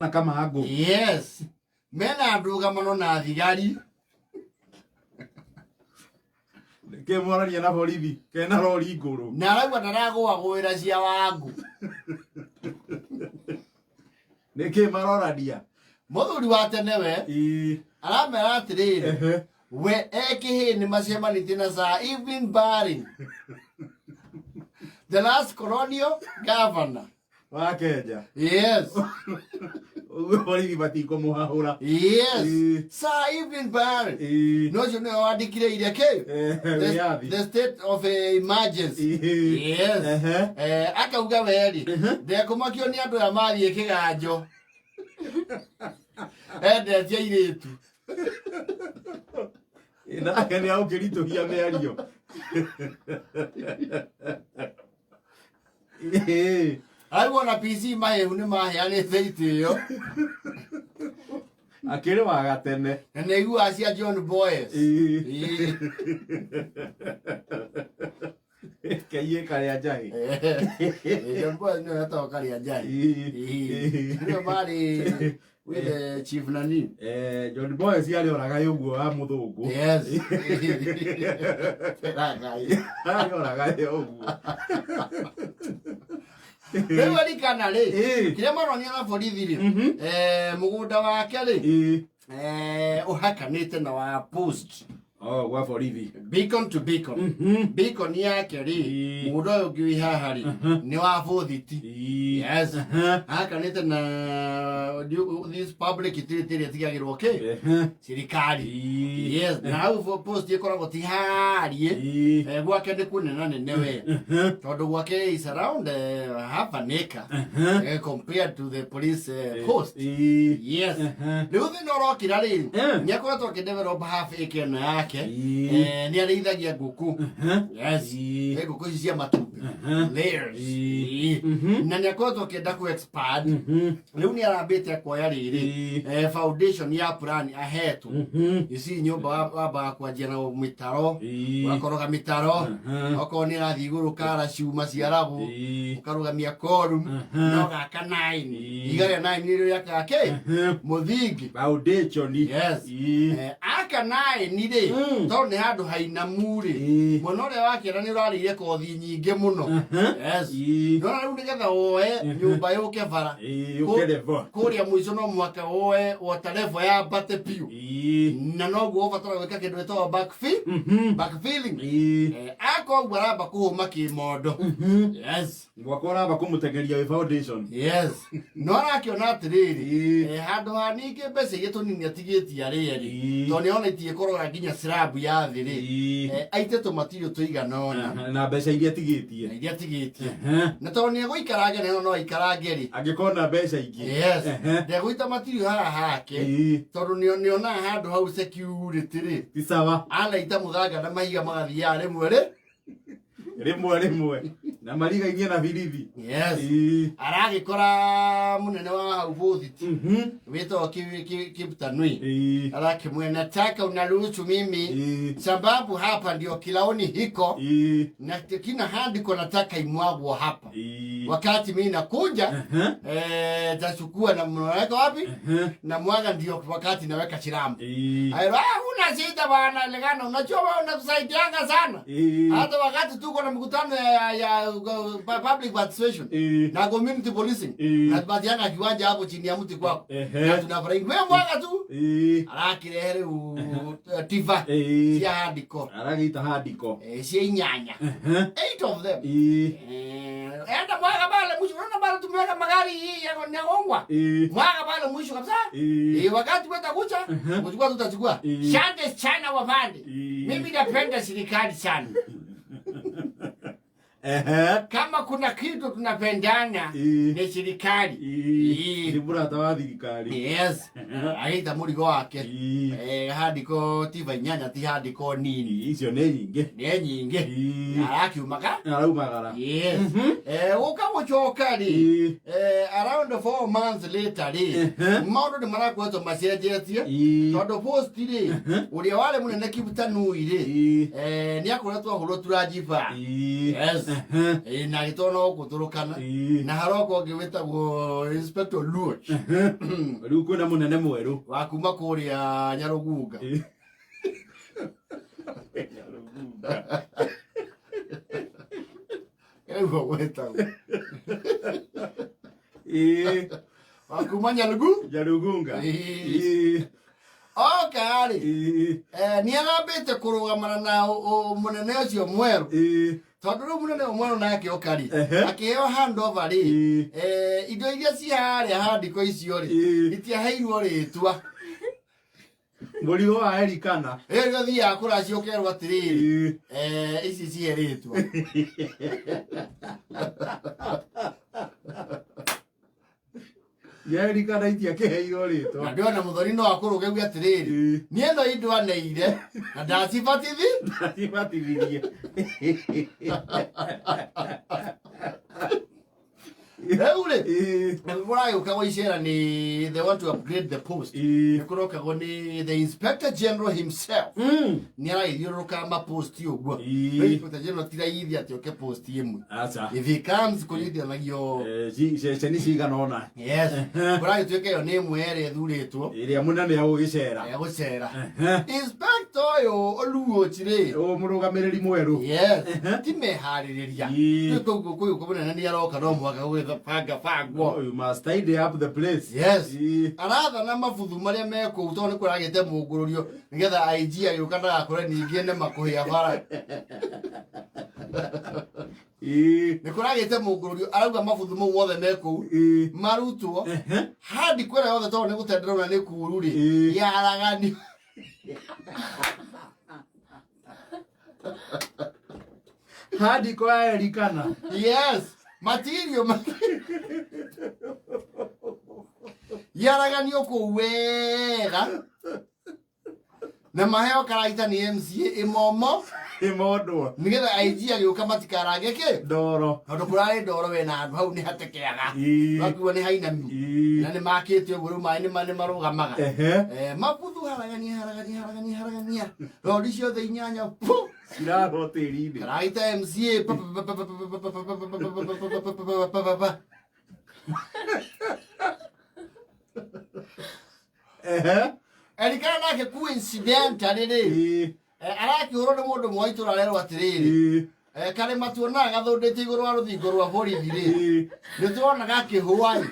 Na kamangũ. Yes, mena ndũgamano na thigari. Ke mwararia na borithi kena rori ngũrũ. Na arauga ndaragũagũĩra cia wangu. Nĩkĩ marorania? Mũthuri wa tene we aramera atĩrĩrĩ, we ekĩhĩ nĩ macemanĩtie na Sir Evelyn Baring, the last colonial governor. Wa Kenya. Yes. Ũguo borithi matikũmũhahũra. Yes. Sir Evelyn Baring. No ũcio nĩwe wandĩkire iria kĩ Wĩyathi. the state of emergency. Yes. Akauga weri ndekũmakio nĩ andũ aya mathiĩ kĩganjo endetie airĩtu. Nake nĩ agũkĩritũhia mĩario. Araigua ona PC mahĩhu nĩ maheanĩte itĩo. Akĩrĩ wa gatene. Na nĩ aiguaga cia John Boyes. Kaiye karĩa njahĩ. John Boyes nĩwe wetagwo karĩa njahĩ. Nĩwe marĩ with the chief nani. John Boyes arĩ oragai ũguo wa mũthũngũ. Yes. Ragai. Arĩ oragai ũguo. Rĩu arikana rĩ, kĩrĩa maronio na borithi rĩ, mũgũnda wake rĩ, ũhakanĩte na wa post. Oh, gwa borithi. Beacon to beacon. Beacon yake rĩ, mũgũnda ũyũ ũngĩ wĩ haha rĩ, nĩ wa bũthiti. Yes. Hakanĩte na this public utility ĩrĩa ĩtigagĩrwo kĩ? Thirikari. Yes. Na hau post ĩkoragwo ti hariĩ. Gwake nĩ kũnena nene we. Tondũ gwake is around half an acre compared to the police post. Yes. Rĩu thĩna ũrokĩra rĩ, nĩ akoretwo akĩdevelop half acre ĩno yake. Nĩ arĩithagia ngũkũ. Yes. Ngũkũ ici cia matumbĩ. Layers. Na nĩ akoretwo akĩenda ku expand. Rĩu nĩ arambĩte akoya rĩrĩ foundation ya plan ahetwo. Ici nyũmba wambaga kwanjia na mĩtaro, ũgakoroga mĩtaro, okorwo nĩ ĩrathiĩ igũrũ kara cuma ciaragwo, ũkarũgamia column, na ũgaka nine. Ihiga rĩa nine nĩrĩo rĩakaga kĩ? Mũthingi. Foundation. Yes. Aka nine rĩ, tondũ nĩ handũ hainamu rĩ, mwena ũrĩa wa kĩanda nĩ ũrarĩire kothi nyingĩ mũno. Yes. Nona rĩu nĩgetha woe nyũmba yũke bara. Yũke level. Kũrĩa mũico no mũhaka woe water level yambate biũ. Na noguo ũbatara gwĩka kĩndũ gĩtagwo backfilling. Aka ũguo aramba kũhũma kĩmondo. Yes. Mwaka ũramba kũmũtengeria wĩ foundation. Yes. No arakĩona atĩrĩrĩ, handũ ha ningĩ mbeca iria tũnini atigĩtie arĩe rĩ, tondũ nĩ ona itiĩkoroga nginya slab ya thĩ rĩ, aite tũmatirio tũigana ũna. Na mbeca iria atigĩtie. Na iria atigĩtie. Na tondũ nĩ egũikarange na ĩno no aikarange rĩ. Angĩkona mbeca ingĩ. Yes. Ndegũita matirio haha hake. Tondũ nĩ onaga handũ hau security rĩ. Ti sawa. Anaita mũthanga na mahiga magathiaga rĩmwe rĩ. Rĩmwe rĩmwe. Na marigainie na birithi. Yes. Aragĩkora mũnene wa hau bũthiti wĩtagwo Kiptanui. Arakĩmwĩra nataka unaruhusu mimi sababu hapa ndio kilaoni hiko na kina handiko nataka imwagwo hapa. Wakati mimi nakuja tachukua na mnaweka wapi? Na mwaga ndio wakati naweka chirambo. Ayo, una shida bwana Legana, unajua wewe unatusaidianga sana. Hata wakati tuko na mkutano ya public participation na community policing na tupatiana kiwanja hapo chini ya mti kwako. Na tunafurahi. Wewe mwaga tu. Arakirehe rĩu tiva cia handiko. Aragĩita handiko. Cia inyanya. 8 of them. Enda mwaga pale mwisho, unaona pale tumeweka magari hii ya nyagongwa. Mwaga pale mwisho kabisa. Wakati kwenda kucha, kuchukua tutachukua. Asante sana wafande. Mimi napenda serikali sana. Kama kuna kitu tunapendana ni serikali. Ni mũrata wa thirikari. Yes. Agĩita mũrigo wake. Handiko tiva inyanya ti handiko nini. Icio nĩ nyingĩ. Nĩ nyingĩ. Arakiumaga. Araumagara. Yes. Gũka gũcoka rĩ. Around 4 months later rĩ. Maũndũ nĩ marakoretwo macenjetie. Tondũ post rĩ, ũrĩa warĩ mũnene Kiptanui rĩ, nĩ akoretwo ahũrwo turajiba. Yes. Ĩĩ, na agĩtwarwo na gũkũ Turkana. Na haroka ũngĩ wĩtagwo Inspector Luoch. Rĩu kwĩna mũnene mwerũ. Wa kuma kũrĩa Nyarugunga. Rĩu gwĩtagwo. Wa kuma Nyarugu? Nyarugunga. Oka rĩ. Nĩ arambĩte kũrũgamana na mũnene ũcio mwerũ. Tondũ rĩu mũnene ũyũ mwerũ nake oka rĩ, akĩheo handover rĩ, indo iria ci harĩa handiko icio rĩ, itiaheirwo rĩtwa. Mũrigo wa Elikana. Rĩrĩa ũthiaga kũracia ũkerwo atĩrĩrĩ, ici cihe rĩtwa. Ya Elikana itiakĩheirwo rĩtwa. Na ndĩrona mũthoni no akũrũge uge atĩrĩrĩ, niĩ no indo aneire na ndacibatithi. Ndacibatithirie. Rĩu rĩ, nĩ kũragĩũkagwo icera nĩ they want to upgrade the post. Nĩ kũrokagwo nĩ the Inspector General himself. Nĩ aragĩthiũrũrũka maposti ũguo. Inspector General ti raithi atĩ oke post ĩmwe. Aca. If he comes kũnyitithanagio. Ceceni cigana ũna. Yes. Kũragĩtuĩka ĩyo nĩ ĩmwe ĩrĩa ĩthurĩtwo. Ĩrĩa mũnene agũgĩcera. Egũcera. Inspector ũyũ Oluoch rĩ. Ũyũ mũrũgamĩrĩri mwerũ. Yes. Ti meharĩrĩria. Rĩu koguo kũyũ mũnene nĩ aroka no mũhaka gũgĩbanga bangwo. You must tidy up the place. Yes. Arathana mabuthu marĩa me kũu tondũ nĩ kũragĩte mũngũrũrio nĩgetha IG agĩũka ndagakore ningĩ nĩ makũhĩa bara. Nĩ kũragĩte mũngũrũrio arauga mabuthu mau mothe me kũu marutwo handi kwĩra yothe tondũ nĩ gũtenderwo na nĩ kuru rĩ yaraganio. Handi kwa Elikana. Yes. Material yaraganio kũu wega na maheo karaita nĩ MCA ĩmomo ĩmondwo nĩgetha IG agĩũka matikarange kĩ ndoro tondũ kũrarĩ ndoro wena handũ hau nĩ hatekeaga wakiuga nĩ hainami na nĩ makĩte ũguo rĩu maĩ nĩ marũgamaga mabuthu haragania haragania haragania haragania rori ciothe inyanya pu cirarwo tĩri-inĩ karaita MCA pa Elikana nake coincidentally rĩ arakĩhũrwo nĩ mũndũ mwa itũra arerwo atĩrĩrĩ karĩma tuonaga gathũndĩte igũrũ wa rũthingo rwa borithi rĩ nĩ tuonaga akĩhũa ĩ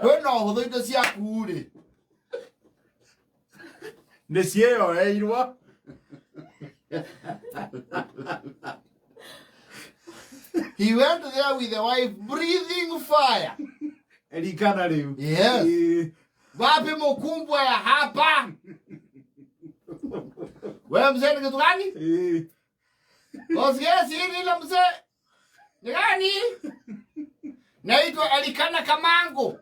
kwĩna ũhũthũ indo ciaku rĩ nĩ ciĩyoeirwo. He went there with the wife breathing fire. Elikana rĩu. Yes. Wapi mkumbwa ya hapa? Wewe mzee ni kitu gani? Usikie siri ile mzee. Ni gani? Naitwa Elikana Kamango.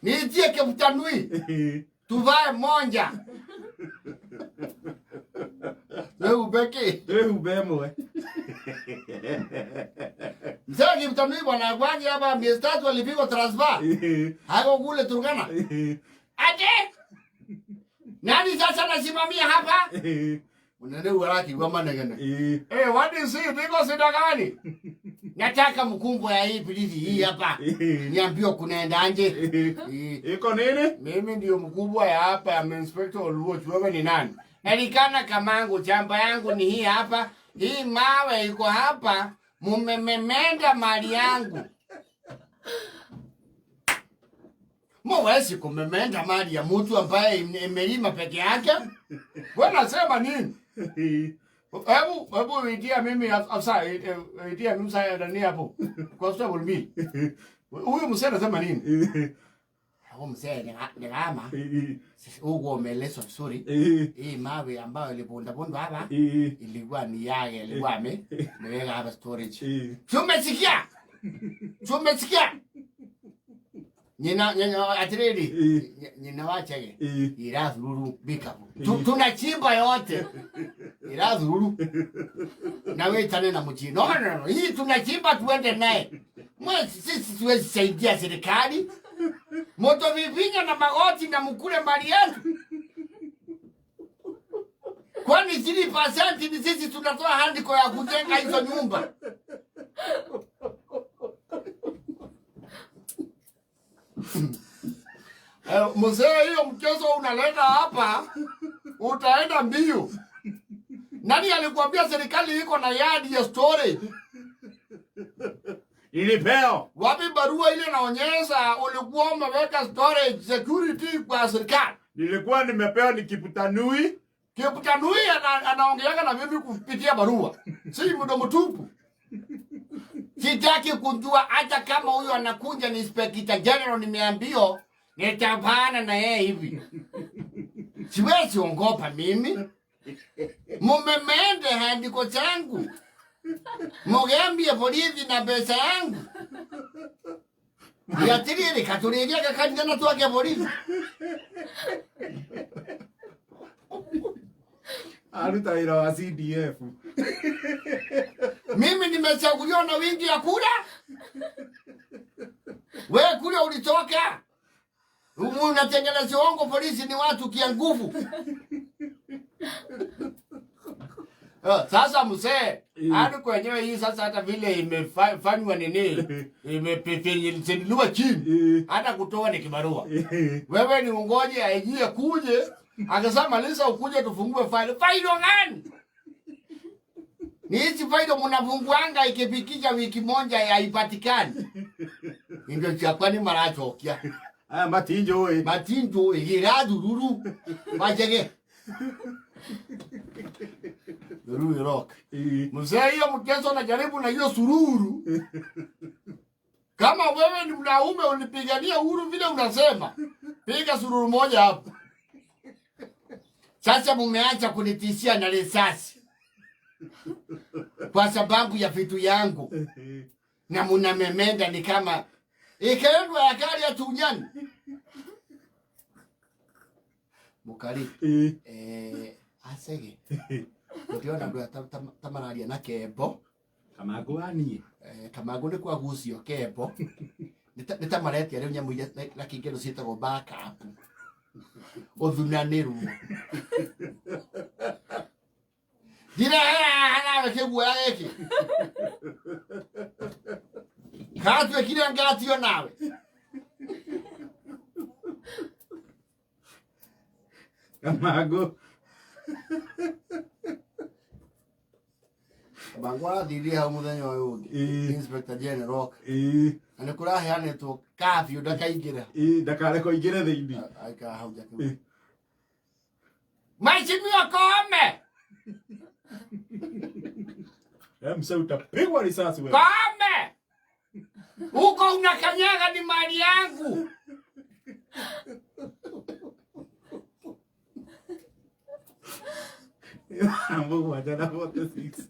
Niitie Kemtanui. Tuvae monja. Wewe ubeke. Wewe ubemwe. Mzee Kiptanui bwana kwangi hapa miezi tatu alipigwa transfer. Hako kule Turkana. Aje? Nani sasa nasimamia hapa? Unene uraki kwa manegene. What is it? Niko sida gani? Nataka mkumbwa ya hii pilisi hii hapa. Niambiwa kunaenda nje. Iko nini? Mimi ndio mkubwa ya hapa ya Inspector Oluoch. Wewe ni nani? Elikana Kamangu, chamba yangu ni hii hapa. Hii mawe iko hapa. Mumememenda mali yangu. Mwezi kumemenda mali ya mtu ambaye imelima peke yake. Wewe unasema nini? Hebu itia mimi afisa, itia mimi sasa ndani hapo. Constable mimi. Huyu mzee anasema nini? Huyu mzee ni kama huko umeelezwa vizuri. Hii mawe ambayo ilibunda bunda hapa ilikuwa ni yake, ilikuwa ameweka hapa storage. Tumesikia? Tumesikia? Nina atiriri nina wachege irathururu bikabu tunachimba yote irathururu na wetane na mji no no no hii tunachimba tuende naye mwezi sisi tuwezi saidia serikali moto vivinya na magoti na mkule mali yetu. Kwani 3% ni sisi tunatoa handiko ya kujenga hizo nyumba? Mzee, hiyo mchezo unaleta hapa, utaenda mbio. Nani alikuambia serikali iko na yard ya storage? Nilipewa. Wapi barua ile inaonyesha ulikuwa umeweka storage security kwa serikali? Nilikuwa nimepewa ni Kiptanui. Kiptanui anaongeaga na mimi kupitia barua, si mdomo tupu. Sitaki kujua hata kama huyo anakuja ni Inspector General, nimeambiwa nitapana na yeye hivi. Siwezi ongopa mimi. Mumemende handiko changu. Mugambie polisi na pesa yangu. Yatiriri katuriria kakanjana na twake polisi. Aruta wĩra wa CDF. Mimi nimechaguliwa na wingi ya kura. We kule ulitoka. Unatengeneza uongo, polisi ni watu kia nguvu. Sasa mzee, hadi kwenyewe hii sasa hata vile imefanywa nini? Imepepenyeliwa chini. Hata kutoa ni kibarua. Wewe ni ungoje aijie kuje, akisema maliza ukuje tufungue faili. Faili gani? Ni hizi faili mnafunguanga ikipikisha wiki moja haipatikani. Ndio cha kwani marachokia. Aya matinjo we. Matinjo igiradururu. Machege. Ruru rock. Mzee, hiyo mchezo anajaribu na hiyo sururu. Kama wewe ni mwanaume ulipigania uhuru vile unasema, piga sururu moja hapo. Sasa mumeanza kunitishia na risasi kwa sababu ya vitu yangu, na munamemenda ni kama ikaendwa ya kali ya tunyani mukari asege ndiona andu aya tamararia na kembo. Kamangu anie. Kamangu nĩ kwagucio kembo. Nĩ ta maretia rĩu nyamũ iria na kĩngerũ ciĩtagwo backup. Ũthunanĩrwo. Ndirehe nawe kĩguoya gĩkĩ. Katuĩkire ngatio nawe. Kamangu. Kamangu arathirie hau mũthenya ũyũ ũngĩ. Inspector General. Na nĩ kũraheanĩtwo curfew ndakaingĩre. Ndakarekwo aingĩre thĩinĩ. Aikara hau nja kĩu. Mheshimiwa Koome. Mzee utapigwa risasi wewe. Koome. Huko unakanyaga ni mali yangu. Mungu wajana 46.